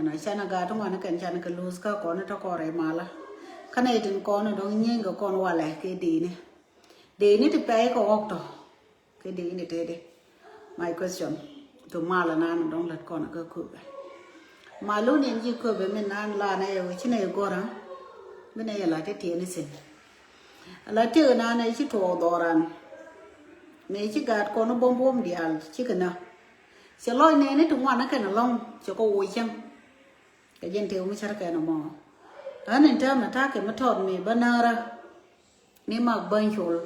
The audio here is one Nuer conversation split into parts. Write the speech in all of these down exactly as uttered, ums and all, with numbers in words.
Canɛ gaat ti ŋuan kɛn canɛ kɛ luth kä kɔn tɔ kɔrɛ malä. Kä nɛ itin kɔn dɔŋ nyieeny kɛ kɔn walɛ kɛ dini. Dini ti pɛy kɛ ɣɔk tɔ. Kɛ dini tedi. My question to malä nan dɔŋ lät kɔn kä Köpɛ. Malun in ji̱ Köpɛ min nan la nɛ yɛ wecin ɛ gora. Min ɛ yɛ la ti tieni sin. Ala tiek nan ɛ ci tuɔɔk dhɔran. Mɛ ci gaat kɔn buɔm buɔm dial cikɛ na. Cɛ lɔc nɛɛni ti ŋuan kɛn alɔŋ cɛ kɔ woc cäŋ. Kɛ jɛn tëë mi cär kɛn mɔ. Ɣän in täämɛ ta̱a̱ kɛ mi tɔt mi bä näärä. Ni mak bäny col.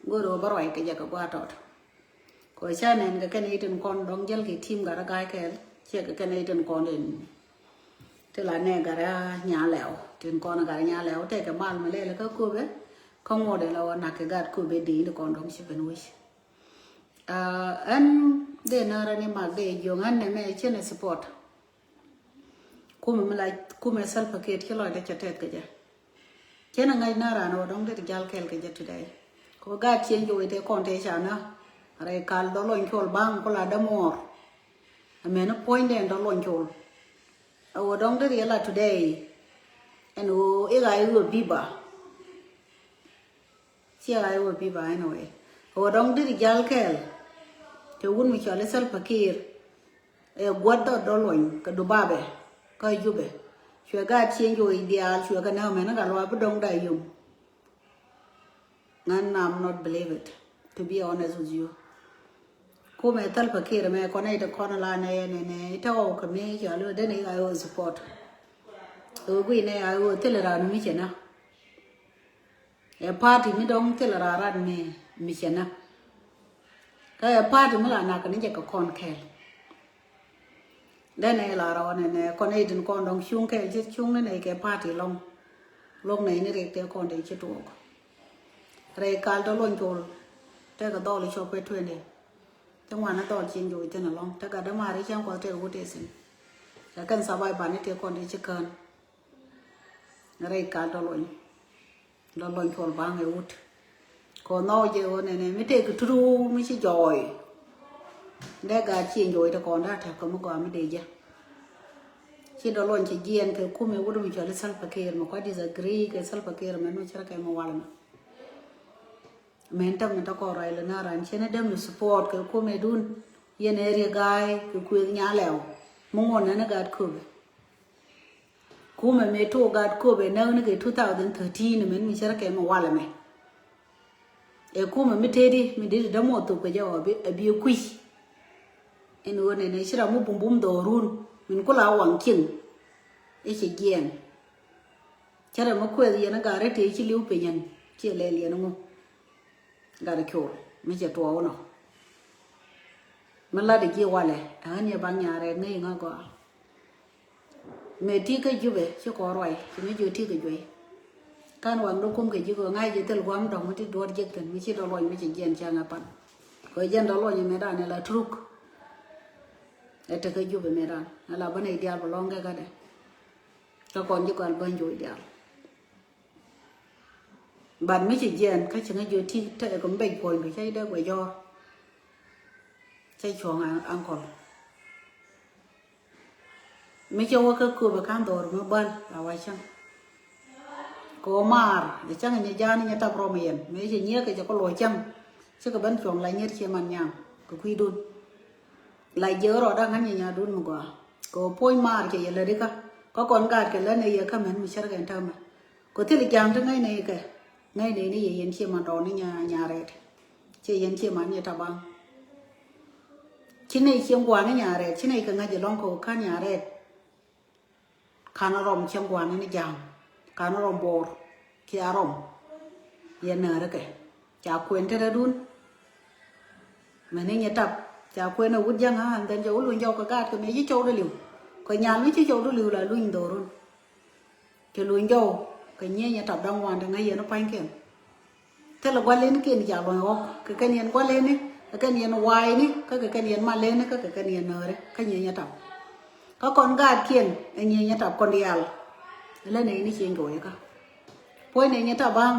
Go̱o̱r ɣöö bä ruac kɛ jɛ kɛ gua̱a̱ tɔt. Kɔ ca nɛn kɛ kɛn itin kɔn dɔŋ jäl kɛ tim gat a ga̱a̱c kɛɛl. Ciɛ kɛ kɛn itin kɔn in. Ti la nɛ gat a nyalɛw. Tin kɔn gat a nyalɛw tɛkɛ mal mi lɛl kä Köpɛ. Kä ŋuɔt in la wä nak kɛ gat Köpɛ di in kɔn dɔŋ ci ben wi̱c. Aa, ɛn dee näärä ni mak dee jiöŋ ɛn nɛmɛ cin ɛ support. Kumɛ mi la kumɛ Salva Kiir ci lɔcdɛ cɛ tɛth kɛ jɛ. Cin ɛ ŋa̱c näärä ni wä dɔŋ dee ti jal kɛl kɛ jɛ today. Kɛ wä gaat cien jiɔc tɛ kɔn tɛ ca nä. Rɛy kal dɔ lɔny col baŋ ku la dämuɔɔr. Ɛmɛn puɔ̱nydɛ dɔ lɔny col. Ɛ wä dɔŋ dee riɛl a today. Ɛn ɣöö i̱ ɣa̱c ɣöö biba. Ciɛ ɣa̱c wä biba anyway. Ɣöö dɔ̱ŋ diri jal kɛɛl. Cɛ wun mi cɔal i̱ Salva Kiir. Ɛ gua̱th dɔ̱ dɔ̱ luɔny kɛ Dubabɛ kä Jubɛ. Cuɛ gaat cieŋ juɔc diaal cuɛ kɛ nääk mɛn kä luaak bi dɔ̱ŋ da yom. Ŋän, I'm not believe it, to be honest with you. Kumɛ Salva Kiir mɛ kɔn nɛy ti kɔn la nɛ nɛ nɛ ite ɣɔw kɛ mi cɔal i̱ wä denɛ i̱ ɣa̱c wä support. Ɣöö guiy nɛ ɣa̱c wä thil raan mi cɛ na. Ɛ party mi dɔ̱ŋ thil raar rat mi, mi cɛ na. Kä ɛ party mi la nak ni jɛ kɛ kɔn kɛɛl. Dɛn ɛ la rɔɔn ɛn ɛ kɔn ɛ itin kɔn dɔ̱ŋ cuŋ kɛɛl ci cuŋ ni nɛ kɛ party lɔŋ. Lo̱ŋ nɛ ni riɛk tɛ kɔn dee ci tuɔɔk. Rɛy kal tɔ luɔny col. Tɛkɛ dhɔl cɔp kɛ twenty. Ti ŋuan ni dhɔl cin joc thin alɔŋ. Tɛkɛ dämaari cɛn kuɔth tɛk wut ɛ thin. Cɛ kɛn thabai bani tɛ kɔn dee ci kään. Rɛy kal tɔ luɔny. Dɔ lɔny cuɔl baŋ ɛ wut. Kɔ nhɔw jɛ ɣöö nɛnɛ mi tëëk tut mi ci jɔɔy. Dee gaat ci jɔɔy te kɔn daa tɛk kɛ mi gɔaa mi dee jɛ. Ci dɔ lɔny ci jiɛn kɛ kum ɛ wut mi cuali Salva Kiir mi kua disagree kɛ Salva Kiir mɛ nu cär kɛ mi wal mɛ. Mɛn täk mi tɔ kɔn ruac lɛ na ran ci ni däm ni support kɛ kum ɛ dun. Yɛn ɛ riɛ ga̱a̱y kɛ kuëëk nyalɛw. Mi ŋuɔn nɛn ɛ gaat köpɛ. Kumɛ mëë tok gaat köpɛ näk ni kɛ two thousand thirteen mɛn mi cär kɛ mi walɛ mɛ. Ɛ kumɛ mi teti mi deti dämuɔ thok kɛ jɛ ɔ bi ɛ bi kui̱. Ɛn ɣöö nɛnɛ ci ram mi bumbum dhɔrun min kula waŋ cieŋ. I̱ ci jiɛɛn. Cä ram mi kuɛth yɛn gat ri tëë ci li̱w piny ɛn ci lɛl yɛn ŋu. Gat col mi cɛ tuɔɔk nɔ. Mi lat ji̱ walɛ ɛ ɣän yɛ baŋ nyaarɛ ŋäc ŋä gɔaa. Mëë ti kä Jubɛ ci kɔn ruac ci mi jiö ti kä juey. Kan waŋ dɔ kum kɛ ji̱ kɔ ŋa̱c ji̱ thil guam dɔ̱ŋ mi ti duɔt jiäk thi̱n mi ci dɔ luɔny mi ci jiɛn cäŋ ɛ pan. Kɔ jiɛn dɔ luɔny mëë dan ɛ la turuk. Ɛ te kä Jubɛ mëë dan ɛ la bä nɛy diaal bä lɔ̱ŋ kɛ kädɛ. Kä kɔn ji̱ kɔal bäny joc diaal. But mi ci jiɛn kä ci ŋäc jiö ti te kɛ mi bec puɔ̱ny kɛ cä ci dee guɛ jɔɔr. Cä cuɔ̱ŋ ankɔl. Mi cɛ wä kä köp ɛ ka̱n dhɔr mi bäl la wa cäŋ. Kɛ wä maar ɛ cäŋ nyɛ ja̱a̱n nyɛ tap rɔm yɛn mi cɛ nyiee kɛ cɛ kɛ luɔc cäŋ. Cikɛ ben cuɔ̱ŋ la nyiet cie man nyaŋ kɛ kui̱dun. La jiɛ rɔɔdan ŋän nyɛ nya̱a̱dun mi gɔaa kɛ wä puɔ̱ny maar cɛ yɛ lätdi kä. Kä kɔn gaat kɛ lät nɛ yɛ kä mɛn mi cär kɛ ɛn täämɛ. Kɛ thil ja̱a̱ŋ ti ŋäcnɛ kɛ ŋäcnɛ ni yɛ yɛn cie man dɔɔni nya nya rɛɛt. Cie yɛn cie man yɛ tabaŋ. Ci nɛy cieŋ gua̱a̱ni nya rɛɛt ci nɛy kɛ ŋäc ɛlɔ̱ŋ kɛ wä ka̱n nya rɛɛt. Ka̱n rɔm cieŋ gua̱a̱ni ni ja̱a̱ŋ ka̱n rɔm bo̱o̱r kia rɔm. Yɛ nääri kɛ ca kuën te rɛdun. Mɛni nyɛ tap ca kuën ɛ wut ja̱ŋ ɣän dhɛn jɛ wä luny jɔw kɛ gaat kɛ mëë ci cɔw dee li̱w. Kɛ nyal mi ci cɔw dee li̱w la luny dho̱run. Cɛ luny jɔw kɛ nyiee nyɛ tap da̱ŋ wan te ŋäc yɛn pa̱nykiɛn. Thilɛ gua̱lenikiɛn ca luɔ̱ny ɣɔ̱k kɛ kɛn yɛn gua̱leni kɛ kɛn yɛn wa̱a̱yni kä kɛ kɛn yɛn maleni kä kɛ kɛn yɛn nääri kä nyiee nyɛ tap. Kä kɔn gaatkiɛn ɛ nyiee nyɛ tap kɔn diaal. Lä nɛy ni cieny kɛ wec kä puɔ̱ny nɛy nyɛ tap ba̱a̱ŋ.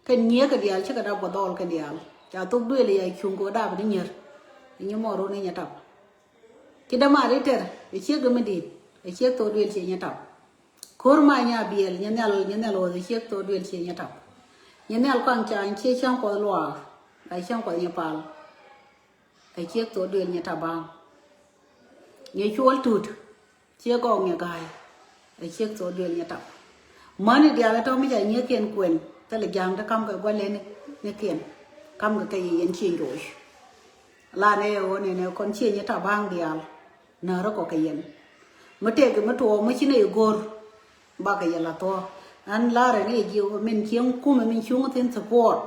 Kɛn nyiee kɛ diaal cikɛ dap kɛ dhɔl kɛn diaal ca thok duëël ya cuŋ kɛ wä dap ni nyier. Nyi mɔ ro̱o̱n ni nyɛ tap. Ci dämaari tɛr ɛ ciek dämi di̱i̱t. Ɛ ciek thok duël cie nyɛ tap. Ko̱r ma nya biɛl nyɛ nhial, nyɛ nhial ɣöth ɛ ciek thok duël cie nyɛ tap. Nyɛ nhial kɔaŋ ca cie cäŋ kuɔth luaak la cäŋ kuɔth nyɛ pal. Ɛ ciek thok duël nyɛ tap baŋ. Nyɛ cuɔl tut cie gɔɔk nyɛ ga̱a̱y. Ɛ ciek thok duël nyɛ tap. Mäni diaal ɛ tɔ̱ mi ca nyiekiɛn kuën thilɛ ja̱a̱ŋ te kamkɛ gua̱lɛ ni kiɛn. Kamkɛ kɛ yɛ yɛn cie njoc. La nɛ ɣöö nɛnɛ kɔn cie nyɛ tap baŋ diaal. Näärä kɔ kɛ yɛn. Mi tëëkɛ mi tuɔɔk mi ci nɛ yɛ go̱r. Bakɛ yɛ la thuɔ̱ɔ̱. Ɛn la̱rɛ ni yɛ jiɛ ɣöö min cieŋ kumɛ min cuŋ thin support.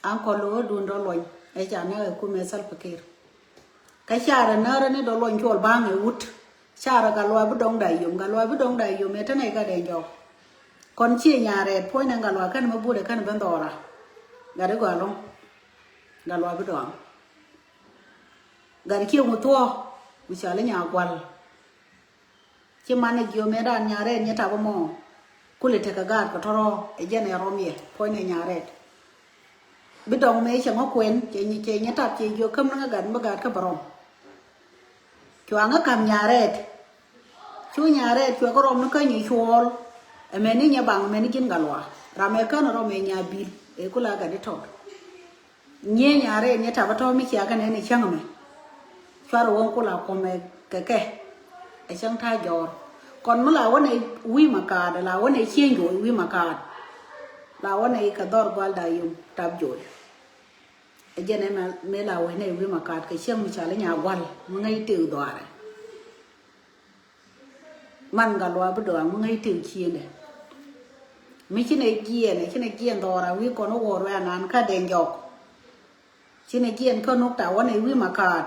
An kɔl ɣöö duun dɔ̱ luɔny ɛ ca näk ɛ kumɛ Salva Kiir. Kä carɛ näärä ni dɔ̱ luɔny cuɔl ba̱a̱ŋ ɛ wut. Carɛ Gatluak Bidɔŋ Dayom, Gatluak Bidɔŋ Dayom ɛ tɛnɛ kä Dɛŋ Jɔk. Kɔn ciɛ Nyarɛɛt puɔ̱nynɛ Gatluak kɛn mi burɛ kɛn ben dhɔra. Gat i̱ gɔaa ɛlɔ̱ŋ. Gatluak Bidɔŋ. Gat ciɛ ŋu thuɔ̱ɔ̱ mi cɔal i̱ Nyagual. Ci man ɛ jiö mëëdan Nyarɛɛt nyɛ tap ɛmɔ. Kulɛ tekɛ gaat kɛ tɔ̱rɔ̱ ɛ jɛn ɛ rɔm yɛ puɔ̱nynɛ Nyarɛɛt. Bidɔŋ mëë cɛ ŋɔ kuɛn cɛ nyɛ, cɛ nyɛ tap cɛ jiö käm ni ŋä gat mi gaat kä bɛ rɔm. Cua ŋä ka̱m Nyarɛɛt. Cu Nyarɛɛt cuɛ kä rɔm ni kä nyi cuɔɔl. Ɛmɛni nyɛ baŋ ɛmɛni ji̱n Gatluak. Ram ɛ kän rɔm ɛ Nyabil ɛ kula gat i̱ tɔt. Nyieny a rɛy ni tap a tɔ̱ mi cia kɛ nɛn i̱ cäŋ mi. Cuarɛ wä ŋ kula kuɔmɛ kɛ kɛ. Ɛ cäŋ ta̱a̱ jɔɔr. Kɔn mi la wä nɛ wi̱i̱ ma kaat, la wä nɛ cieŋ juɔc wi̱i̱ ma kaat. La wä nɛ kɛ dhɔr gual Dayom tap juɔc. Ɛ jɛn ɛ mɛ la wä nɛ wi̱i̱ ma kaat kɛ cäŋ mi ca lä Nyagual mi ŋäc tëë dhuaarɛ. Man Gatluak Bidɔŋ mi ŋäc tëë ciëndɛ. Mi ci nɛ jiɛɛn, ci nɛ jiɛɛn dhɔra wi̱i̱ kɔn i̱ wuɔ̱ɔ̱r wɛ̈ɛ̈ nan kä Dɛŋ Jɔk. Ci nɛ jiɛɛn kä nuk ta wä nɛ wi̱i̱ ma kaat.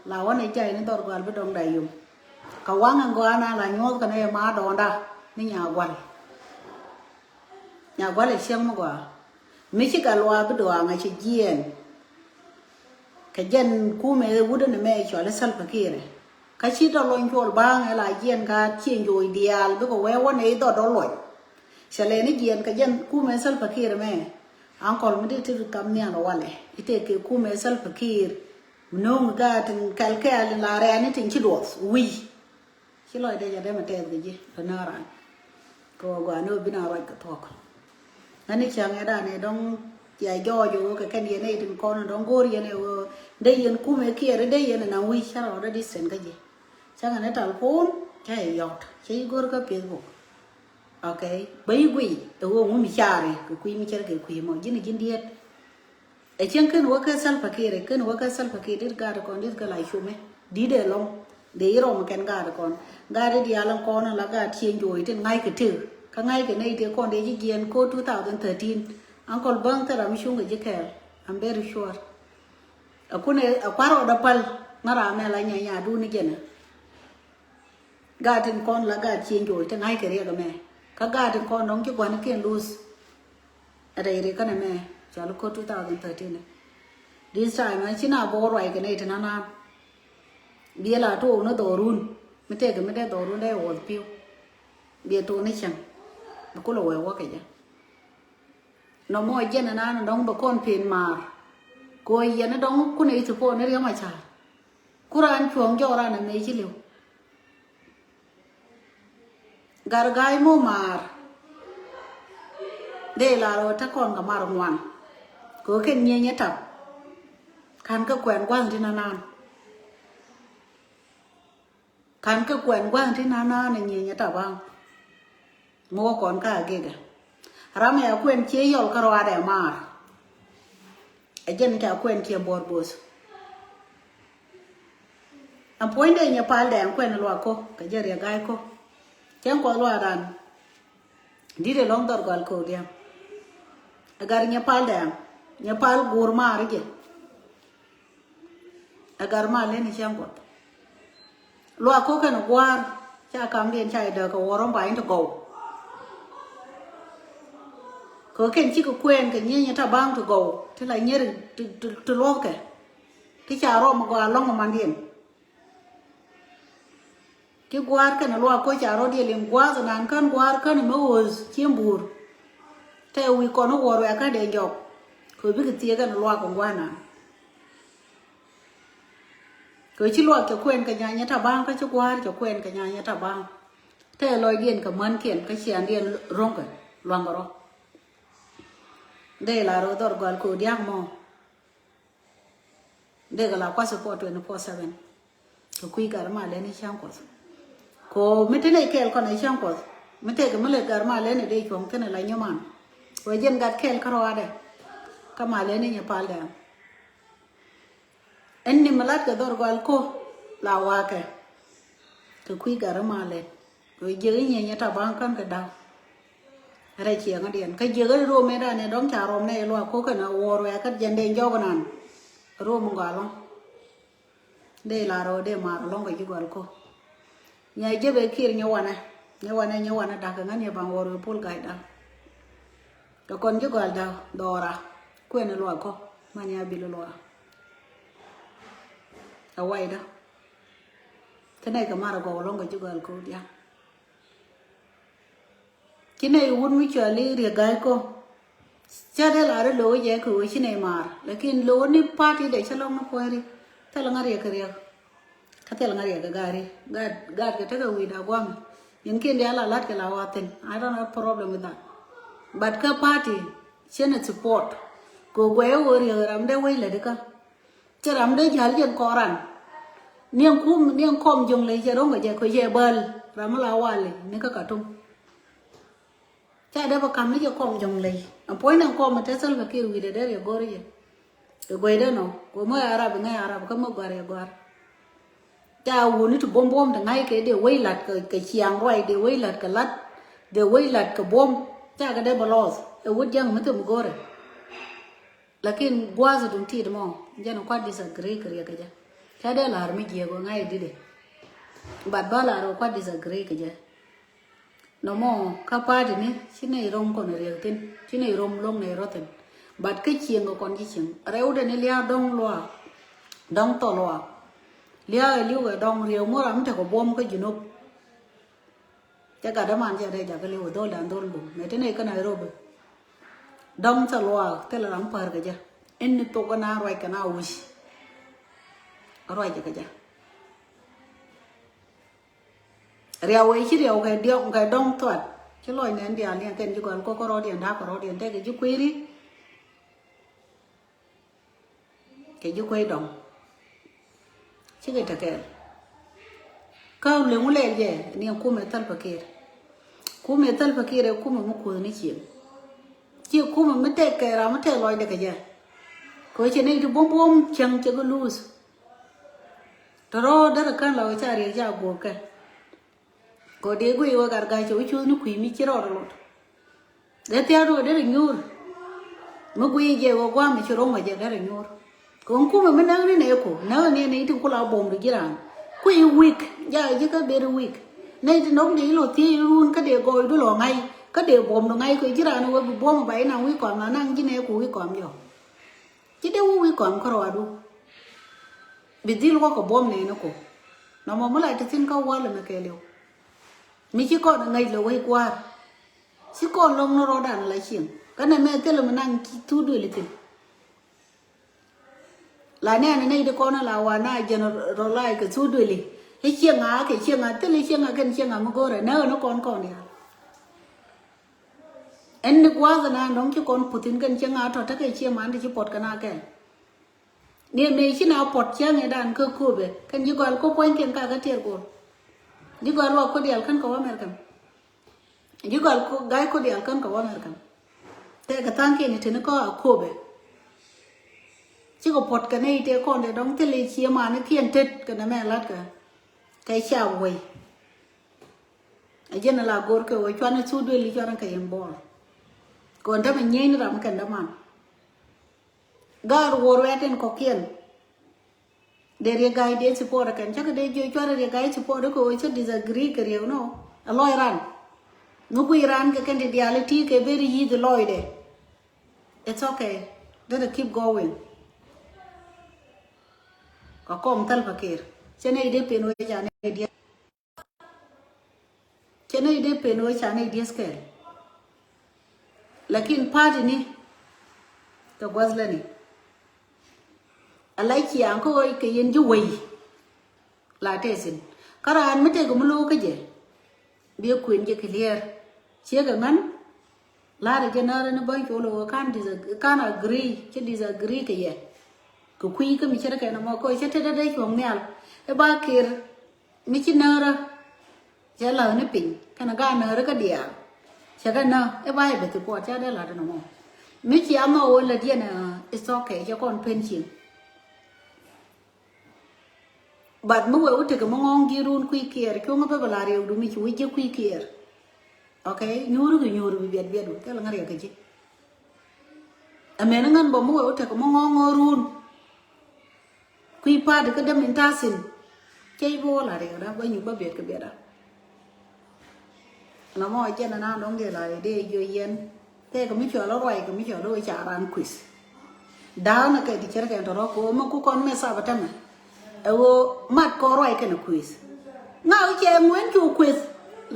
La wä nɛ jay ni dhɔr Gatluak Bidɔŋ Dayom. Kä waŋ ɛn gɔaa na la nyuɔ̱th kɛ nɛ ma dɔɔnda ni Nyagual. Nyagual ɛ cieŋ mi gɔaa. Mi ci Gatluak Bidɔŋ a ŋa̱c jiɛɛn. Kɛ jɛn kumɛ wut ɛn mɛ cɔal i̱ Salva Kiir. Kä ci dɔ̱ luɔny cuɔl ba̱a̱ŋ ɛ la jiɛn ka cieŋ joc diaal bikɛ wee wä nɛ i̱ dhɔt dɔ̱ luɔny. Cɛ lɛ ni jiɛn kɛ jɛn kumɛ Salva Kiir mɛ. Ankɔl mi di ti kam nhial walɛ i̱ tëë kɛ kumɛ Salva Kiir. Mi no̱o̱ŋ gaat tin kɛl kɛɛl in la rɛɛni tin ci duɔth wi̱i̱. Ci lɔcdɛ jɛ dee mi tɛth kɛ ji̱ lä näk ran. Kɛ ɣöö gɔaa ni ɣöö bi na ruac kɛ thuɔ̱k. Ɣän i̱ cäŋ ɛ dan ɛ dɔ̱ŋ cia jɔɔc ɣöö kɛ kɛn yɛn ɛ itin kɔn dɔ̱ŋ go̱o̱r yɛn ɛ ɣöö dee yɛn kumɛ kiɛɛr dee yɛn ɛ na wi̱c cä rɔɔdä distance kä ji̱. Cäŋ ɛ ni talpon cä ɛ yɔt cä i̱ go̱o̱r kä Facebook. Okay bä i̱ guiy ɛ ɣöö ŋu mi caari kɛ kui̱ mi cär kɛ kui̱ mɔ ji̱n ɛ ji̱n diet. Ɛ cieŋ ken wä kä Salva Kiir, ken wä kä Salva Kiir dit gaat kɔn dit kä la cumɛ dit ɛ lɔŋ. Dee i̱ rɔm kɛn gaat kɔn gaat dit diaal kɔn la gaat cieŋ joc tin ŋa̱c kɛ tëë kä ŋa̱c kɛ nɛy tëë kɔn dee ji̱ jiɛɛn ko two thousand thirteen. Ankɔl bäŋ thil ram cuŋ kɛ ji̱ kɛɛl. I'm very sure. Ɛ kun ɛ kua̱r rɔɔdä päl ŋä ram ɛ la nyanya duni jɛnɛ. Gaat tin kɔn la gaat cieŋ joc ti ŋa̱c kɛ riɛk ɛmɛ. Kä gaat tin kɔn dɔ̱ŋ ci gua̱nikiɛn luth. Ɛ rɛy rik kɛn ɛmɛ cɔal i̱ ko̱r two thousand thirteen. This time ɛ ci na bo̱o̱r ruac kɛ nɛy ti nanan. Biɛ la to̱o̱k ni dhɔrun mi tëëkɛ mi dee dhɔrun dee wuɔth pi̱w. Biɛ to̱o̱k ni cäŋ bi kulɛ wee wä kɛ jɛ. Nɔmɔ jɛn ɛnan dɔ̱ŋ bɛ kɔn pen maar. Kɛ ɣöö yɛn dɔ̱ŋ kunɛ i̱ thupɔɔn ni riɛm a ca̱a̱r. Ku raan cuɔ̱ɔ̱ŋ jɔk raan ɛmɛ ci li̱w. Gat ga̱a̱c mɔ maar. Dee lar ɣöö te kɔn kɛ mar ŋuan. Kɛ ɣöö kɛn nyieny ɛ tap. Ka̱n kä kuɛn gua̱th ti nanan. Ka̱n kä kuɛn gua̱n ti nanan ɛ nyieny ɛ tap baŋ. Mi wä kɔn ka agikɛ. Ram ɛ akuɛn cie yɔl kä ruaadɛ maar. Ɛ jɛn ca kuɛn cie buɔr bo̱th. Ɛn puɔ̱nydɛ nyɛ pal dɛ ɛn kuɛn luak ko kɛ jɛ riɛ ga̱a̱c ko. Cɛn kuɔth luak ran. Di̱t ɛlɔ̱ŋ dhɔr gɔal ko̱o̱k dia̱a̱ŋ. Ɛ gat nyɛ pal dɛ ɛn nyɛ pal guur maar jɛ. Ɛ gat mal leni cäŋ kuɔth. Luak ko̱ kɛn gua̱a̱r ca kamdiɛn ca idäk kɛ wuɔ̱r rɔ̱m ba in ti gɔw. Kɛ kɛn cikɛ kuɛɛn kɛ nyieny ita ba̱a̱ŋ ti gɔw ti la nyier ti luɔ̱thkɛ. Ti ca rɔm gɔaa lɔ̱ŋ mandiɛn. Ti gua̱a̱r kɛn luak ko̱ ca rɔ̱diɛl in gua̱a̱th nan kän gua̱a̱r kän mi ɣööth ciem buur. Tɛ wi̱i̱ kɔn i̱ wuɔ̱r wɛ̈ɛ̈ kä dee jɔk. Kɛ bikɛ thiee kɛn luak kɛ gua̱a̱r nan. Kɛ ci luak cɛ kuɛn kɛ nyanyɛ tabaŋ, kä ci gua̱a̱r cɛ kuɛn kɛ nyanyɛ tabaŋ. Tɛ lɔcdiɛn kɛ mänkiɛn kä ciandiɛn ro̱ŋkɛ luaŋkɛ rɔ. Dee la rɔ dhɔr gɔal kɛ dia̱a̱k mɔ. Dee kɛ la kua̱th support twenty four seven. Kɛ kui̱ gat ma lɛn i̱ cäŋ kuɔth. Ko mi te nɛy kɛɛl kɔn i̱ cäŋ kuɔth. Mi tëëkɛ mi lɛ gat ma lɛn i̱ dee cuɔ̱ŋ thi̱n ila nyuman. Ko jɛn gat kɛɛl kä rɔadɛ. Kä ma lɛn i̱ nyɛ pal dɛm. Ɛn ni mi lat kɛ dhɔr gɔal ko la wakɛ. Kɛ kui̱ gat ma lɛn. Kɛ jiɛk i̱ nyieny ɛ ta̱ba̱a̱ŋ kän kɛ da̱k. Rɛy ciɛŋädiɛn kä jiɛk ɛ rom ɛ danɛ dɔ̱ŋ ca rom nɛ luak ko kɛn ɛ wuɔr wɛɛkä jɛn dee jɔk nan. Rom gɔal ɔ. Dee lar ɔ dee mar lɔ̱ŋ kɛ ji̱ gɔal ko. Nyɛ jep ɛ kiɛr nyɛ wanɛ. Nyɛ wanɛ nyɛ wanɛ da̱k kɛ ŋän yɛ baŋ wuɔr wɛ pul ga̱c da̱k. Kɛ kɔn ji̱ gɔal da̱k dhɔra. Kuɛn ɛ luak ko. Man ya bil ɛ luak. Ɛ wayda. Kä nɛy kɛ mar ɛ gɔw lɔ̱ŋ kɛ ji̱ gɔal ko dia̱k. Ci nɛy wut mi cuali riek ga̱a̱c ko. Ca dee lar i̱ lo̱k jɛ kɛ ɣöö ci nɛy maar. Lakin lo̱k ni party dee cä lɔ̱ŋ ni puɔ̱nyri. Thil ŋa riek kɛ riek. Kä thil ŋa riek kɛ gaari. Gaat, gaat kɛ tekɛ wi̱i̱ da gua̱a̱m. Yɛn kiɛn diaal a lat kɛ la wa thin. I don't have problem with that. But kä party cien a support. Kɛ guɛy ɣöö riek ram dee wec lätdi kä. Cɛ ram dee jäl jɛn kɔran. Niɛn kum, niɛn kɔm jɔŋ ley cɛ ro̱ŋ kɛ jɛ kɛ jɛ bäl. Ram mi la wali ni kä Katum. Ca dee bä kam ni jɛ kɔm jɔŋ ley. Ɛn puɔ̱ny nɛ kɔm ɛ te Salva Kiir wi̱i̱dɛ dee riɛ go̱r jɛ. Kɛ guɛydɛ nɔ kɛ mɔ Arab ŋäc Arab kä mɔ gɔ̱a̱r yɛ gɔ̱a̱r. Ca wuni ti buɔ̱m buɔ̱m ti ŋa̱c kɛ dee wec lat kɛ, kɛ ciaŋ ruac dee wec lat kɛ lat. Dee wec lat kɛ buɔ̱m. Ca kɛ dee bä lɔth ɛ wut jäŋ mi thim go̱rɛ. Lakin gua̱a̱th dun tit mɔ jɛn kuat disagree kɛ riɛk kɛ jɛ. Ca dee la̱r mi jiɛk wä ŋa̱c didɛ. But bä la̱r wä kuat disagree kɛ jɛ. Nɔmɔ kä party ni ci nɛy rom kɔn riɛk thin, ci nɛy rom lo̱ŋ nɛy rɔ thin. But kä cieŋ kɛ kɔn ci cieŋ rɛwdɛ ni lia̱a̱ dɔ̱ŋ luaak. Dɔ̱ŋ thɔl luaak. Lia̱a̱ ɛ li̱w kɛ dɔ̱ŋ riɛk mur ram tekɛ buɔ̱m kä Junub. Cɛ gat däman cɛ rɛy jakä liw dhol dan dhol bum mɛ ti nɛy kä Nairobi. Dɔ̱ŋ thil luaak thil ram pär kɛ jɛ. Ɛn ni thok kɛ na ruac kɛ na wi̱c. Ruac kɛ jɛ. Riaw wee ci riaw kɛ diɔk kɛ dɔ̱ŋ thuat. Ci lɔc nɛn diaal niɛn kɛn ji̱ gɔal kok kä rɔɔdiɛn da̱k kɛ rɔɔdiɛn tɛk kɛ ji̱ kui̱ri. Kɛ ji̱ kuec dɔ̱ŋ. Cikɛ tekɛɛl. Kä leŋ wulɛɛl jɛ ni ɛn kumɛ Salva Kiir. Kumɛ Salva Kiir ɛ kumɛ mi kuth ni cieŋ. Ci kumɛ mi tɛk kɛ ram mi tɛk lɔcdɛ kɛ jɛ. Kɛ cɛ ni ti buɔ̱m buɔ̱m cieŋ cɛ kɛ luuth. Tɔrɔ derɛ kän la wä ca riɛk ca guɔk kɛ. Kɛ dee guiy wä gat ga̱a̱c cɛ wä cuth ni kui̱ mi ci rɔɔd lot. Dee thia̱a̱du kɛ derɛ nyuur. Mi guiy jɛ wä gua̱a̱m mi ci ro̱ŋ wä jɛ derɛ nyuur. Kɛ ŋ kumɛ mi näk ni nɛ ku näk ni nɛ itin kula buɔ̱m du ji̱ raan. Kui̱ wik ja ji̱ kä ber wik. Nɛ itin nɔk dee ilo thiec run kä dee gɔɔydu lɔ ŋa̱c kä dee buɔ̱m du ŋa̱c kɛ ji̱ raan wä bi buɔ̱m ba inaŋ wi̱i̱ kɔam na naŋ ji̱ nɛ ku wi̱i̱ kɔam jɔ. Ci dee wä wi̱i̱ kɔam kä rɔɔdu. Bi dhil wä kɛ buɔ̱m nɛɛni kɔ. Nɔmɔ mi la ti thi̱n kä wäl ɛmɛ kɛɛliw. Mi ci kɔn ɛ ŋäc lɛ wec gua̱a̱r. Ci kɔn lo̱ŋ ni rɔɔdan la cieŋ kä nɛ mɛ thilɛ mi naŋ ci thuk duëli thi̱n. La nɛɛni nɛy ti kɔn la wa na jɛn rɔ la̱a̱c kɛ thuk duëli. I̱ cieŋ a kɛ cieŋ a thil i̱ cieŋ a kɛn cieŋ a mi go̱rɛ nɛ ɣän i̱ kɔn kɔn ya. Ɛn ni gua̱a̱th ɛn an dɔ̱ŋ ci kɔn puth in kɛn cieŋ a tɔ̱ tekɛ cie man ti ci puɔt kɛn a kɛn. Ni mëë ci na puɔt cieŋ ɛ dan kä köpɛ kɛn ji̱ gɔal kä puɔ̱ny kɛn ka kä tiɛɛr kor. Ji̱ gɔal wa kodial kän kɛ wä American. Ji̱ gɔal ga̱a̱c kodial kän kɛ wä American. Tɛkɛ tha̱a̱ŋ kiɛn iteni kä a köpɛ. Cikɛ puɔt kɛ nɛy tëë kɔn dee dɔ̱ŋ thil i̱ cie man i̱ kiɛn tet kɛ nɛ mɛ la̱t kɛ. Kɛ ca wei. A jɛn ala go̱r kɛ wä cuan i̱ thuk duëli cuan kɛ yɛn bɔɔl. Kɔn tämɛ nyieny ni ram kɛn däman. Gaar wuɔr wɛt in kɔkiɛn. Dee riek ga̱a̱c dee support kɛn cä kɛ dee jiö cuarɛ riek ga̱a̱c support kɛ wä cä disagree kɛ riek nɔ. A lɔc ran. Mi guiy ran kɛ kɛn ti diaal ti kɛ beri yi̱th lɔcdɛ. It's okay. Let it keep going. Kɛ kɔm Salva Kiir. Cɛ nɛy dee pen wä ca nɛy diaal. Cɛ nɛy dee pen wä ca nɛy dieth kɛɛl. Lakin party ni kɛ gua̱th läni. Ala ciaŋ kä ɣöö kɛ yɛn ji̱ wei. La tɛthin kä raan mi tëëkɛ mi lo̱o̱ kä jɛ. Biɛ kuën jɛ clear. Ciekɛ ŋän. La̱rä jɛ närä ni bäny col ɣöö kan dis-, kan agree ci disagree kɛ yɛ. Kɛ kui̱ kä mi ce̱tkɛ nɔmɔ kɛ cä tetdä dee cuɔ̱ŋ nhial. I̱ ba kir mi ci närä. Cɛ la̱th ni piny kɛnɛ gaat närä kä diaal. Cɛ kɛ nä i̱ ba i̱ beth i̱ puɔt ca dee la̱t nɔmɔ. Mi ci amɔ ɣöö lät yɛn, it's okay, cɛ kɔn pen cieŋ. But mi wee wä tekɛ mi ŋɔ̱ɔ̱ŋ ji̱ run kui̱ kiɛɛr cuŋä bä bä la riɛwdu mi ci wä ji̱ kui̱ kiɛɛr. Okay, nyuuri kɛ nyuuri bi biɛt biɛt wä thil ŋä riɛk kɛ ji̱. Ɛmɛn ŋän bä mi wee wä tekɛ mi ŋɔ̱ɔ̱ŋ ŋɔ̱ɔ̱ŋ run. Kui̱ pa̱a̱t kä däm in ta̱thi̱n. Cɛ i̱ bä wä la riɛkda bä nyup bä biɛt kɛ biɛtda. Nɔmɔ jɛn ɛn an dɔ̱ŋ dee la dee jiö yɛn. Tëëkɛ mi cɔal ruac kɛ mi cɔal wee ca ran kui̱th. Da̱a̱n kɛ ti cɛr kɛn tɔrɔ ko mɛ ku kɔn mɛ sap tɛmɛ. Ɛ ɣöö mat kɔn ruac kɛn kui̱th. Ŋa̱k cɛ ŋuɛn cu kui̱th.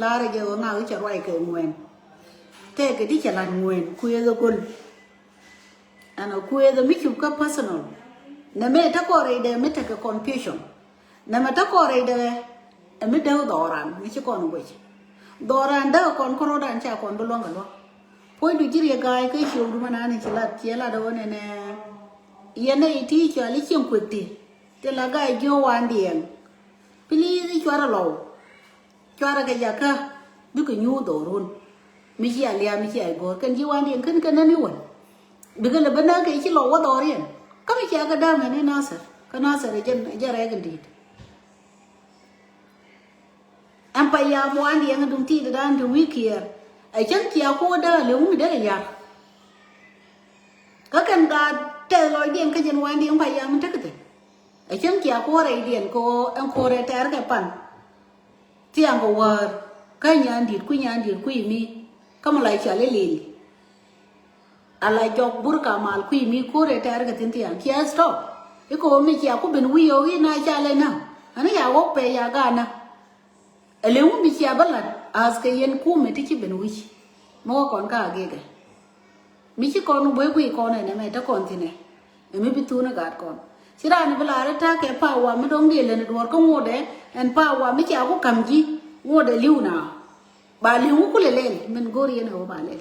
La̱rä jɛ ɣöö ŋa̱k cɛ ruac kɛ ŋuɛn. Tëëkɛ di cɛ lat ŋuɛn kui̱th ɛ go̱l. Ɛn a kuëëth ɛ mi cup kä personal. Nɛ mɛ te kɔn rɛydɛ mi tekɛ confusion. Nɛ mɛ te kɔn rɛydɛ ɛ mi dee dhɔran mi ci kɔn guic. Dhɔran dee kɔn kɔn rodan ca kɔn bi luɔŋ kɛ luɔŋ. Puɔ̱nydu ji̱ riɛ ga̱a̱c kä ciökdu mɛ nani ci lat ciɛ lat ɛ wä nɛnɛ. Yɛn nɛ iti cɔal i̱ cieŋ kuëth ti. Ti la ga̱a̱c jiö wandiɛn. Please i̱ cuarɛ lɔw. Cuarɛ kɛ jakä bikɛ nyuur dhɔrun. Mi ci a lia̱a̱ mi ci a i̱ go̱o̱r kɛn ji̱ wandiɛn kän kɛn nani wän. Bikɛ lɛ bä näk kɛ ci lɔ wä dhɔriɛn. Kä mi cia kɛ da̱a̱ŋ ɛn i̱ Nasir kä Nasir ɛ jɛn ɛ jɛn rɛɛk in di̱i̱t. Ɛn pa ya̱a̱ mua̱a̱n diɛŋ duŋ ti̱i̱t dan ti wi̱i̱ kiɛɛr. Ɛ cäŋ cia kuɔ̱ɔ̱dä lɛ wun dee kɛ ya̱r. Kä kɛn ka tɛth lɔcdiɛn kä jɛn wandiɛn pa ya̱a̱ mi tekɛ thi̱n. Ɛ cäŋ cia kuɔ̱ɔ̱rɛ i̱ diɛn kɛ ɣöö ɛn kuɔ̱ɔ̱rɛ tɛɛr kɛ pan. Thiaŋ kɛ wäär kä nyan di̱t kui̱ nyan di̱t kui̱ mi kä mi la cɔal i̱ lil. Ala jɔk burka mal kui̱ mi kuɔ̱ɔ̱rɛ tɛɛr kɛ thi̱n thiaŋ cia stop. I̱ kɛ ɣöö mi cia ku ben wi̱i̱ ɣöö i̱ na ca lɛ na. Ani ya wok pɛ ya ga̱a̱ na. Ɛ lëŋ wä mi cia bä la̱t a̱a̱th kɛ yɛn kumɛ ti ci ben wi̱c. Mi wä kɔn ka agikɛ. Mi ci kɔn guey guey kɔn ɛn ɛmɛ te kɔn thi̱n ɛ. Ɛ mi bi thun ɛ gat kɔn. Ci raan bi la̱r ɛ ta̱a̱ kɛ power mi dɔ̱ŋ diɛ lɛn ɛ duɔ̱ɔ̱r kä ŋot ɛ ɛn power mi cia ku ka̱m ji̱ ŋot ɛ li̱w na. Ba li̱w ŋu kulɛ lɛl min go̱o̱r yɛn ɛ wä ba lɛl.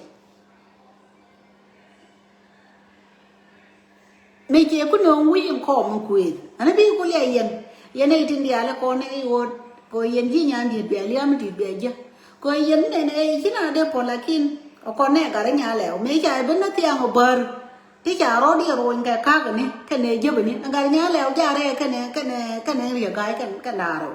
Mi ciɛ ku nööŋ wi̱i̱ in kɔɔm in kuëëth. Ani bi ku liɛc yɛn. Yɛn ɛ itin diaal ɛ kɔn ɛ iwot. Kɔ yɛn ji̱ nyan diet bia liam diet bia ji̱. Kɔ yɛn nɛn ɛ ici na dee pɔ lakin. Ɛ kɔn nɛ gat ɛ nya lɛw. Mi ca ɛ ben na thiaŋ ɛ bär. Ti ca rɔɔd iɛ ruony kɛ kak ni. Kɛn ɛ jep ni. Ɛ gat ɛ nya lɛw ja rɛ kɛn ɛ kɛn ɛ kɛn ɛ riɛ ga̱a̱c kɛn kɛn da̱a̱r ɛ.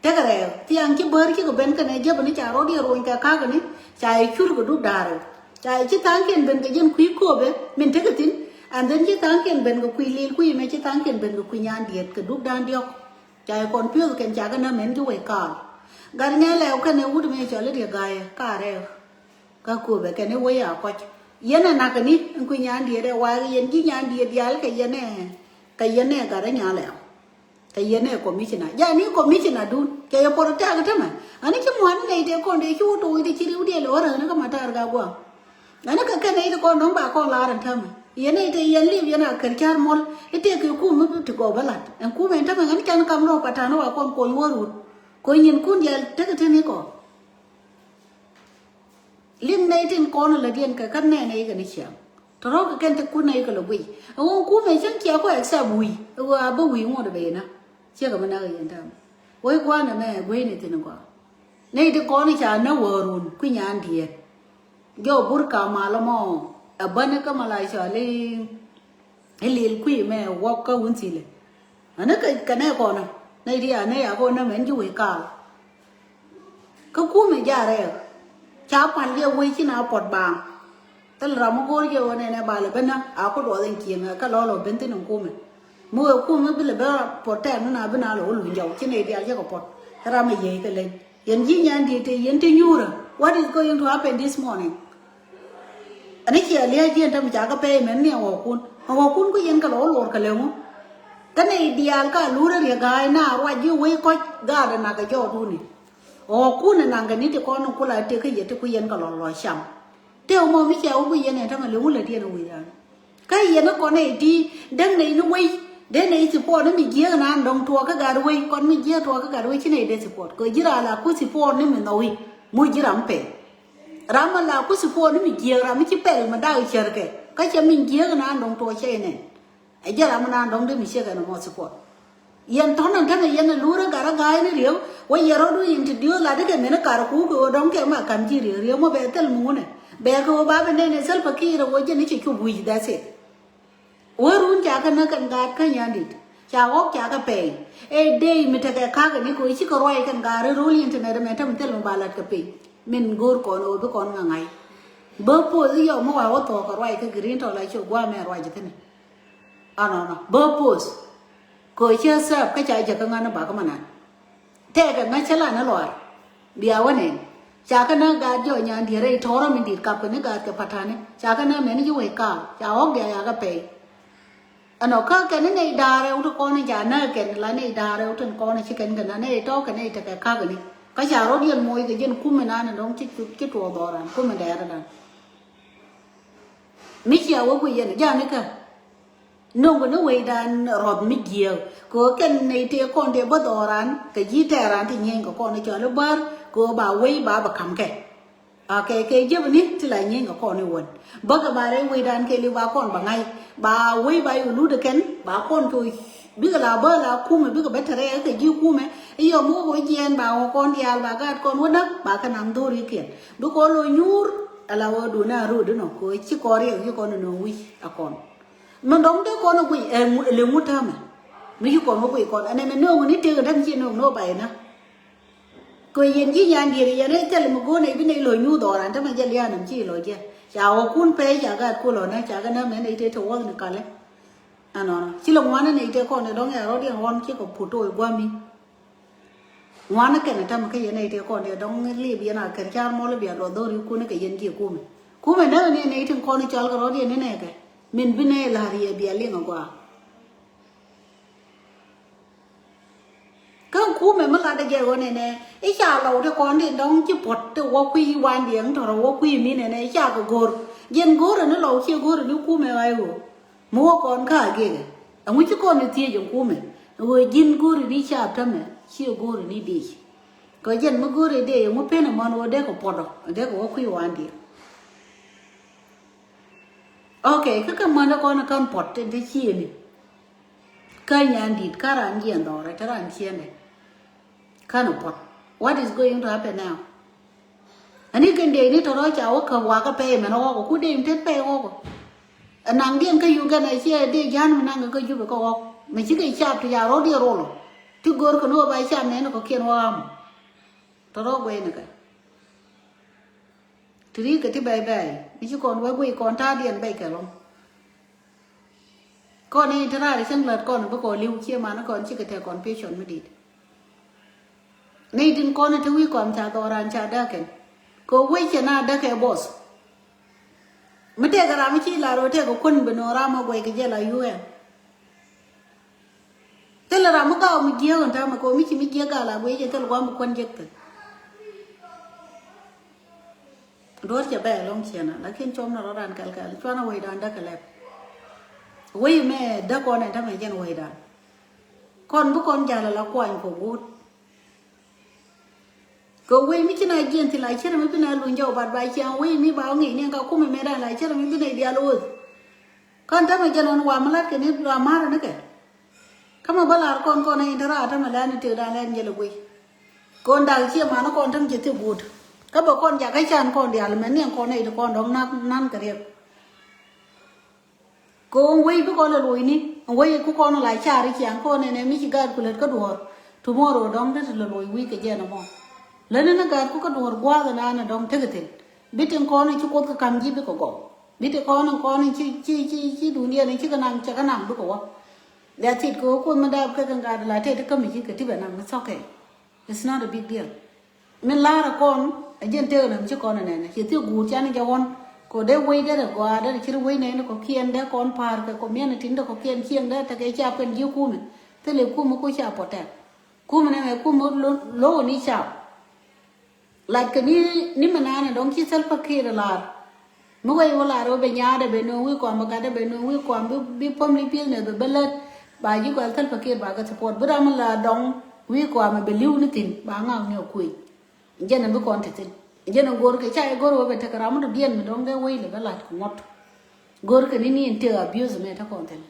Tekɛ rɛɛk thiaŋ ci bär cikɛ ben kɛnɛ jep ni ca rɔ̱diɛn ruɔ̱ny kɛ ka̱k ni ca yɛ cur kɛ duk da̱a̱r rɛw. Ca yɛ ci tha̱a̱ŋkiɛn ben kɛ jɛn kui̱ kööpɛ min tekɛ thi̱n. And then ci tha̱a̱ŋkiɛn ben kɛ kui̱ lil kui̱ mɛ ci tha̱a̱ŋkiɛn ben kɛ kui̱ nyan diɛt kɛ duk da̱a̱n diɔ̱k. Ca yɛ kɔn piöth kɛn ca kɛ näm ɛn ci wec kaal. Gat ŋɛ lɛw kɛnɛ wut mɛ cɔl i̱ riɛ ga̱a̱yɛ ka rɛɛk. Kä kööbɛ kɛn i̱ wec a kɔc yɛn ɛ nakä ni in kui̱ nyan diet ɛ wa̱a̱ yɛn ji̱ nyan diet diaal kɛ yɛn ɛ kɛ yɛn ɛ gat ɛ nyan lɛw. Kɛ yɛn ɛ commissioner ja ni commissioner dun kɛ yɛ protect tämɛ. Ani ci muani nɛy tëë kɔn dee ci wä to̱o̱c ti ci riw diɛl ɛ wä räni kä matar ga gua̱a̱. Ani kɛ kɛn nɛy ti kɔn dɔ̱ŋ ba kɔn lar ɛn tämɛ yɛn nɛy tëë yɛn liv yɛn a kɛr car muɔl. I̱ tëë kɛ kum mi ti gɔw bä lat ɛn kum ɛn tämɛ ani can kam rɔɔk patan wa kɔn kony wä rut. Kony nyin kun diɛl tekɛ teni kɔ. Liŋ nɛy tin kɔn lät yɛn kɛ kän nɛy nɛy kɛ ni ciaŋ. Tɔ̱rɔ̱ kɛ kɛn ti kun nɛy kɛ lɛ guiy. Ɛŋu kumɛ cäŋ cia ku accept wi̱i̱. Ɛ ɣöö a bä wi̱i̱ ŋot ɛ bɛ yɛn a. Ciɛ kɛ mi nak yɛn tam. Wec gua̱a̱n ɛmɛ guiy ni thin gɔaa. Nɛy ti kɔn ca näk wäärun kui̱ nyan diet. Jɔw burka mal ɛmɔ. Ɛ bäni kä mal a cɔal i̱ i̱ lil kui̱ mɛ wäk kä wun thilɛ. Ani kɛ kɛ nɛ kɔn nɛ ri anɛ ya kɔn nɛ mɛn ji̱ wec kaal. Kä kumɛ ja rɛɛk ca pal jɛ wec ci na puɔt baaŋ. Thil ram mi go̱o̱r jɛ ɣöö nɛnɛ ba lɛ ben na a ku duɔth in cieŋ kä lɔ lɔ ben thin in kumɛ. Mi wee kumɛ bi lɛ ben puɔt tɛɛr ni na bi na lɔ wä luny jɔw ci nɛ diaal cɛ kɛ puɔt. Ram mi yiey kɛ leny yɛn ji̱ nyan diet tëë yɛn ti nyuurä. What is going to happen this morning? Ani ciɛ lia̱a̱ jiɛn tämɛ ca kä pɛy mɛn ni ɛŋɔkun ɛŋɔkun ku yɛn kɛ lɔ wä luɔr kɛ lɛ ŋu. Kä nɛy diaal ka lurä riɛ ga̱a̱c na ruac ji̱ wec kɔc gaat ɛ nak kɛ jɔɔdun ni. Ɣɔ̱kun ɛ naŋ kɛ ni ti kɔn kula tëk kä yɛ ti ku yɛn kɛ lɔ lɔ cam. Tëë mɔ mi cɛ wä ku yɛn ɛ tämɛ lɛ wä lɛ tiɛn ɛ wi̱i̱ ran. Kä yɛn ɛ kɔn ɛ ti däŋ nɛy ni wec Dee nɛy support ni mi jiääk naan dɔ̱ŋ tuɔɔk kä gat wec, kɔn mi jiääk tuɔɔk kä gat wec ci nɛy dee support. Kɛ ji̱ ran la ku support ni mi nhɔwi, mu ji̱ ram pɛy. Ram mi la ku support ni mi jiääk, ram mi ci pɛl mi dak cärkɛ. Kä cɛ mi jiääk naan dɔ̱ŋ tuɔɔk cɛ inɛn. Ɛ jɛ ram mi naan dɔ̱ŋ dee mi ciek ɛn mɔ support. Yɛn tɔ̱nɛ tämɛ yɛn ɛ luurä gat ɛ ga̱a̱c ni rieu, wä yɛ rɔ̱du introduce la dikɛ min ɛ kar ku kɛ ɣöö dɔ̱ŋ kɛ ma kam ji̱ rieu, rieu mɔ bɛ thil mi ŋunɛ. Bɛ kɛ ɣöö ba bɛ nɛn ɛ Salva Kiir ɛ ɣöö jɛn i̱ cɛ cup wi̱c, that's it. Wä run ca kɛ näk kɛn gaat kä nyandit. Ca ɣɔk ca kɛ pɛy. Ɛ dee mi tekɛ ka̱k ni kɛ ɣöö cikɛ ruac kɛn gaat ri ro̱l internet mɛ tämɛ thil mi ba lat kɛ piny. Min go̱o̱r kɔn ɣöö bi kɔn ŋa̱ŋa̱c. Bä poth i̱ yɔm mi wa wä thɔɔk kɛ ruac kä green tɔ la ci gua̱a̱ mɛ ruac thi̱n. Anɔnɔ bä poth. Kɛ cä sɛp kä ca jɛ kä ŋa̱n ni bakä mɛ nan. Tɛɛkɛ ŋa̱c cä lan ni luaar. Bia wä nɛn. Ca kä nä gaat jɔɔc nyan diet rɛy tɔ̱rä min di̱i̱t kap kɛ ni gaat kɛ patani. Ca kä nä mɛn ji̱ wec kaam ca ɣɔ̱k diaal ya kä pɛy. Ɛnɔ kä kɛ ni nɛy da̱a̱r rɛw ti kɔn in ca nä kɛn la nɛy da̱a̱r rɛw tin kɔn in ci kɛn kɛ nä nɛy tɔ̱ kɛ nɛy tekɛ ka̱k ni. Kä ca rɔ̱diɛn moc kɛ jɛn kum in nan in dɔ̱ŋ ci, ci tuɔɔk dhɔran kum in dɛɛr dan. Mi cia wä guic yɛn ja̱a̱n ikä. No̱ŋ kɛ ni wecdan rɔth mi jiääk kɛ ɣöö kɛn nɛy tëë kɔn tëë bä dhɔran kɛ ji̱ tɛɛran ti nyieny kɛ kɔn i̱ cɔl i̱ bär kɛ ɣöö ba wec ba bɛ ka̱m kɛ. Akɛ kɛ jiäp ni ti la nyieny kɛ kɔn i̱ wän bäkɛ ba rɛy wecdan kɛ li̱w ba kɔn ba ŋa̱c ba wec ba i̱ wä lut ikɛn ba kɔn cu bikɛ la bä la kumɛ bikɛ bä tɛrɛ kɛ ji̱ kumɛ. I̱ yɔm wä wä jiɛɛn ba wä kɔn diaal ba gaat kɔn wä näk ba kɛ naŋ dho̱r i̱ kiɛn bikɛ wä lo̱ nyuur. Ala wä duun a ro̱o̱d inɔ kɛ ɣöö ci kɔn riɛk ci kɔn inɔ wi̱c a kɔn. Mi dɔ̱ŋ dee kɔn ɛ guic ɛ leŋ wut täämɛ. Mi ci kɔn wä guic kɔn ɛnɛ mi no̱o̱ŋ ni tëëk ɛ däŋ ci no̱o̱ŋ ni wä bay na. Kɛ yɛn ji̱ nyan diet yɛn ɛ thil mi go̱o̱n ɛ bi nɛy lo̱c nyuuth ɔɔran tämɛ jɛ lia̱a̱n ɛm ci lo̱c jɛ. Ca wä kun pɛy ca gaat kulɔ na ca kɛ na mɛn ɛ te te wäth ni kalɛ. Ɛnɔnɔ ci lɛ ŋuan ɛ nɛy te kɔn ɛ dɔ̱ŋ ɛ rɔ̱diɛn ɣɔn ci kɛ put toc gua̱mi. Ŋuan kɛn ɛ tämɛ kä yɛn ɛ tëë kɔn yɛ dɔ̱ŋ lip yɛn a kɛr car mɔl bia luɔth dho̱r yikun kɛ yɛn jiɛ kumɛ. Kumɛ nä ni ni tin kɔn cɔl kɛ rɔ̱t yɛn ni nɛkɛ min bi nɛ la̱r yɛ bia liŋ a gua. Kä kumɛ mi lat dɛ jɛ ɣöö nɛnɛ i̱ ca lɔw ti kɔn ti dɔ̱ŋ ci puɔt ti wä kui̱ wan diɛŋ tɔrɔ wä kui̱ mi nɛnɛ i̱ ca kɛ go̱r. Jɛn go̱r ni lɔw ciɛ go̱r ni kumɛ ɣa̱c ɣöö. Mi wä kɔn kä agikɛ ɛŋu ci kɔn i̱ thiec in kumɛ. Ɣöö ji̱n go̱ri ni caap tämɛ ci go̱ri ni dic. Kɛ jɛn mi go̱ri dee ɛŋu pen ɛmɔn ɣöö dee kɛ puɔtɔ dee kɛ wä kui̱ wan diɛ. Ok, kä kɛ mɔn dee kɔn i̱ kän puɔt tin te ciëni. Kä nyan di̱t kä ran jiɛn dhɔrɛ te ran ciɛndɛ. Kän ɛ puɔt. What is going to happen now? Ani kɛn dee ni tɔrɔ ca wä kä wakä pɛy mɛn ɣɔk ku dee ni tet pɛy ɣɔk. Ɛ naŋ diɛn kä Uganda ciɛ dee ja̱a̱n mi naŋ kä Jubɛ kä ɣɔk mɛ cikɛ cap ti ca rɔ̱ diɛ rol. Ti gör kä ni wä ba cap nɛn kɔ kiɛn wä am. Tɔrɔ guɛy ni kɛ. Ti ri kɛ ti bɛy bɛy ni ci kɔn wä guɛy kɔn ta̱a̱ diɛn bɛy kɛ lɔŋ. Kɔn i̱ ti raar i̱ cäŋ lät kɔn bi kɔn li̱w cie man kɔn cikɛ tɛk kɔn pecɔn mi dit. Ni tin kɔn i̱ ti wi̱i̱ kɔn ca dhɔran ca däkɛn. Kɛ wec cɛ na däkɛ bɔs. Mi tɛk ram i̱ ci lar wä tɛk kɛ kuän bi nɔ ram a guɛy kɛ jɛ la U N. Thil ram mi gaw mi jiäk in tamɛ kɛ wä mi ci mi jiäk gal a guɛy cɛ thil guam bi kuän jek thil. Duɔ̱r cɛ bɛ lɔŋ ciɛnä lakin cuɔm ni rɔ̱dan kɛl kɛl cuanä wecdan däk kɛ lɛp. Wec mɛ däk kɔn ɛn tämɛ jɛn wecdan. Kɔn bi kɔn jal ala kuany kɔ guut. Kɛ wec mi ci na jiɛn thil a cärɛ mi bi na luny jɔw bat ba ciaŋ wec mi ba ŋic ni ɛn ka kumɛ mɛ dan la cärɛ mi bi na dial ɣöth. Kɔn tämɛ jɛn ɣän wa mi lat kɛ ni la marä ni kɛ. Kä mɛ bä lar kɔn kɔn in te raar tämɛ lɛn in tëëk dan lɛn jɛ lɛ guiy. Kɔn dak ciɛ man kɔn täm cɛ thik guut. Kä bɛ kɔn jakä can kɔn diaal mɛ niɛn kɔn nɛy ti kɔn dɔ̱ŋ nan nan kɛ riɛk. Kɛ ɣöö wec bi kɔn lɛ luɔcni wec ku kɔn la car i̱ ciaŋ kɔn nɛnɛ mi ci gaat ku lät kä duɔ̱ɔ̱r. Tomorrow dɔ̱ŋ ti ti lɛ luɔc wi̱i̱ kɛ jɛn ɛmɔ. Lätni ni gaat ku kä duɔ̱ɔ̱r gua̱a̱th ɛnan ɛ dɔ̱ŋ tekɛ thi̱n. Bi tin kɔn ci Kuoth kɛ ka̱m ji̱ bikɛ gɔw. Bi tin kɔn kɔn ci ci ci ci duundiɛn ci kɛ nam cɛ kɛ nam bikɛ wä. That's it kɛ ɣöö Kuoth mi daap kɛ kɛ gaat la tëë ti kämi ci kɛ ti bɛ nam, it's okay. It's not a big deal. Min la̱rä kɔn ɛ jɛn tëëk nɛm ci kɔn ɛ nɛnɛ ci thiek guur can jɛ ɣɔn. Kɛ dee wec derɛ gɔaa derɛ ci ri wec nɛn kɔ̱kiɛn dee kɔn pa̱a̱r kɛ community ni dee kɔ̱kiɛn cieŋ dee tekɛ cap kɛn ji̱ kumɛ. Thilɛ kumɛ ku cap protect. Kumɛ nɛmɛ kumɛ lo̱w ni cap. Lat kɛ ni ni mi nanɛ dɔ̱ŋ ci Salva Kiir lar. Mi wec wä lar wä bɛ nyaadɛ bɛ no̱o̱ŋ wi̱i̱ kɔam bɛ gatdɛ bɛ no̱o̱ŋ wi̱i̱ kɔam bi bi family business bɛ bä lät. Ba ji̱ gɔal Salva Kiir ba kɛ support. Bi ram la dɔŋ wi̱i̱ kɔamɛ bɛ li̱w ni thi̱n ba ŋak ni ɔ kuëny. Jɛn bi kɔn te thi̱n. Jɛn go̱r kɛ ca i̱ go̱r wä bɛ tekɛ ram mi dɔ̱diɛn mi dɔ̱ŋ dee wec lɛ bɛ la̱t kɛ ŋuɔ̱t. Go̱r kɛ ni ni in tëë abuse mɛ te kɔn thi̱n.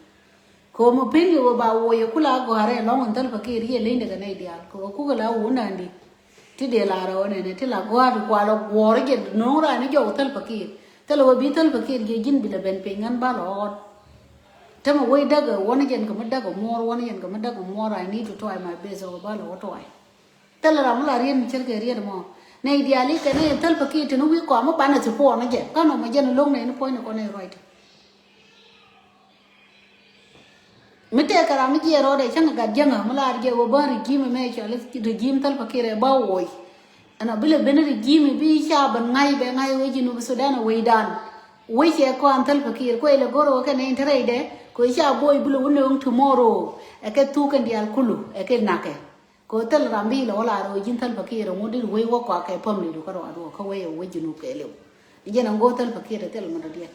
Kɛ ɣöö mi piny kɛ ɣöö ba woc ɛ kula gɔ̱a̱rɛ lɔ̱ŋ in Salva Kiir yɛ leny dɛ kɛ nɛy diaal kɛ ɣöö kukɛ la wun nandi. Ti dee la rɛw nɛnɛ ti la gɔ̱a̱r ti kual ɔ guɔ̱ɔ̱r jɛ no̱o̱ŋ raan ni jɔw Salva Kiir. Thilɛ ɣöö bi Salva Kiir jɛ ji̱n bi lɛ ben piny ɣän ba lɔ ɣɔt. Tämɛ wec däk ɛ wän jɛn kɛ mi däk ɛ muɔɔr wän jɛn kɛ mi däk ɛ muɔɔr I need to try my best ɔ ba lɔ ɣɔt try. Thilɛ ram mi la riet mi cär kɛ riet mɔ. Nɛy diaal i̱ kɛn i̱ Salva Kiir teni wi̱i̱ kɔam mi banɛ support ni jɛ. Kä nɔ mɛ jɛn lo̱ŋ nɛy ni puɔ̱ny ni kɔn i̱ ruac ti. Mi tëëkɛ ram mi jiɛɛr rɔɔdɛ cäŋ gat jäŋä mi laar jɛ wä bä regime mɛ cɔal regime Salva Kiir ɛ bä woc. Ɛnɔ bi lɛ ben regime bi ca ben ŋa̱c bɛ ŋa̱c wec Junub Sudan ɛ wecdan. Wec cɛ kɔn Salva Kiir kuɛ lɛ go̱r wä kɛnɛ in te rɛydɛ kɛ ca boy bi lɛ wä nööŋ tomorrow. Ɛ kɛ thuk kɛn diaal kulu ɛ kɛ nakɛ. Kɛ thil ram bi lɛ wä laar wec ji̱n Salva Kiir ɛ ŋut dit wec wä kɔak kɛ family du kä ruaadu kä wec ɛ wec Junub kɛ liw. Jɛn ɛ ŋo̱o̱ Salva Kiir ɛ thil mi dɔ̱diɛn.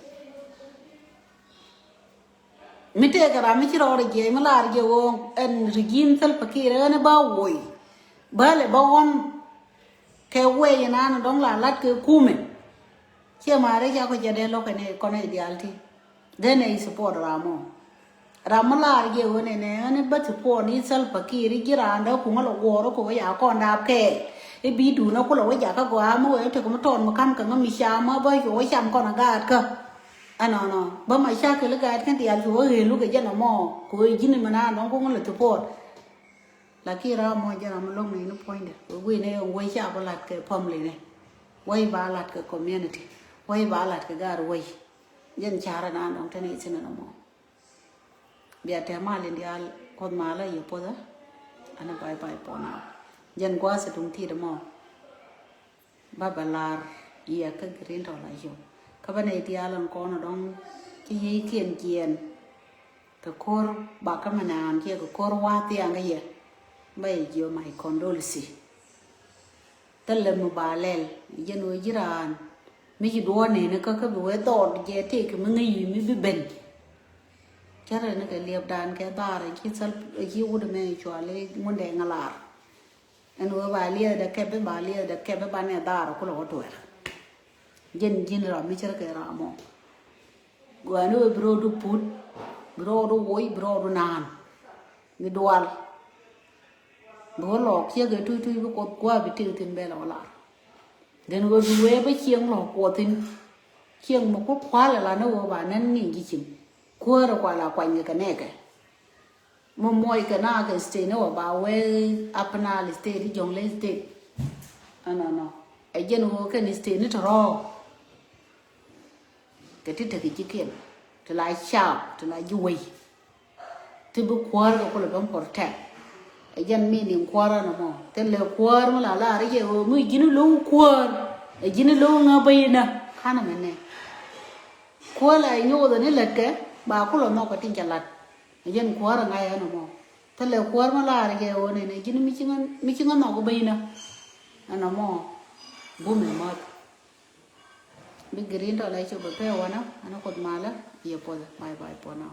Mi tëëkɛ ram mi ci rɔɔdɛ jiɛc mi laar jɛ ɣöö ɛn regime Salva Kiir ɣän i̱ ba woc. Bä lɛ bä ɣɔn kɛ wec inan dɔ̱ŋ la lat kɛ kumɛ. Ciɛ ma̱a̱r i̱ ca kɔ jɛ dee lo̱kɛ ni kɔn i̱ diaal ti. Dee nɛ i̱ support ram ɔ. Ram mi laar jɛ ɣöö nɛnɛ ɣän i̱ bä support ni Salva Kiir i̱ ji̱ raan dee kuŋä lɔ guɔ̱ɔ̱r i̱ kɛ wec a kɔn daap kɛɛl. I̱ bi duun a kulɛ wec a kä gɔaa mi wee i̱ tek mi tɔɔn mi ka̱m kɛ ŋä mi cam a bä cuɔ wec cam kɔn a gaat kä. Ɛnɔnɔ bä ma cakɛ li gaat kɛn diaal cu wä ɣëëlu kɛ jɛn ɛmɔ kɛ wee ji̱n mi naan dɔ̱ŋ kuŋ lɛ support. Lakin ram mɔ jɛn ram mi lo̱ŋ ni ni puɔ̱nydɛ kɛ guiy ni yɔŋ wee ca bä lat kɛ family ni. Wee ba lat kɛ community. Wee ba lat kɛ gaat wee. Jɛn carɛ naan dɔ̱ŋ tɛn i̱ thin ɛnɔmɔ. Bia tɛm mal in diaal Kuoth malä yɛ puɔthä. Ɛn a bye bye for now. Jɛn gua̱a̱th ɛ duŋ ti̱i̱t ɛmɔ. Ba bɛ lar yɛ kä green tɔ la yom kä bä nɛy diaal ɛn kɔn ɔ dɔ̱ŋ ci yiëëkiɛn jiɛɛn. Kɛ ko̱r bakä mi naan kiɛ kɛ ko̱r wa̱a̱ thiaŋ kä yɛ. Ba yɛ jiɔ my condolence. Thilɛ mi ba lɛl jɛn wee ji̱ raan mi ci duɔ̱ɔ̱r neni kä kä bi wee dhɔɔt jɛ tëëk mi ŋäc yi̱ mi bi ben. Cärɛ ni kɛ liɛpdan kɛ dhaar ci thäl ci wut mɛ cuali ŋundɛ ŋalar. Ɛn wee ba liɛth dɛ kɛp bi ba liɛth dɛ kɛp bi ba nɛ dhaar kulɛ wä tuɛɛr. Jɛn ji̱n ram mi cärɛ kɛ ram mɔ. Gua̱a̱ni wee bi ro̱o̱du put bi ro̱o̱du woc bi ro̱o̱du naan. Bi dual. Bi wä lɔɔk ciek ɛ tuc tuc bi Kuoth gua̱a̱ bi tëk thi̱n bɛl ɛ wä lar. Then wee bi wee bä cieŋ lɔɔk Kuɔth thi̱n. Cieŋ mi kuäär kua̱l ɛ la ni wee ba nɛn ni ji̱ cieŋ. Kuäär ɛ kual a kuany kɛ kɛ nɛɛkɛ. Mi muɔc kɛ na kɛ state ni wä ba wee Upper Nile state i̱ Jonglei state. Ɛnɔnɔ ɛ jɛn wee kɛn state ni tɔrɔɔ. Kɛ ti tekɛ ji̱ kiɛn ti la cap ti la ji̱ wei. Ti bi kuäär kɛ kulɛ ben protect. Ɛ jɛn meaning kuäär ɛn ɛmɔ thilɛ kuäär mi la lar i̱ jɛ ɣöö mi ji̱n i̱ lo̱w kuäär. Ɛ ji̱n i̱ lo̱w ŋä bäy inä kanɛ mɛnɛ. Kuäär la i̱ nyoth ɛn i̱ lätkɛ ba kulɛ nhɔk kɛ tin cɛ lat. Ɛ jɛn kuäär ɛ ŋa̱c ɛn ɛmɔ. Thilɛ kuäär mi lar i̱ jɛ ɣöö nɛnɛ ji̱n mi ci ŋä nhɔk kɛ bäy inä. Ɛn ɛmɔ bumɛ mäth. Bi green tɔ la cop bɛ pɛ wanɔ ɛn Kuoth malä. Yɛ puɔth bye bye for now.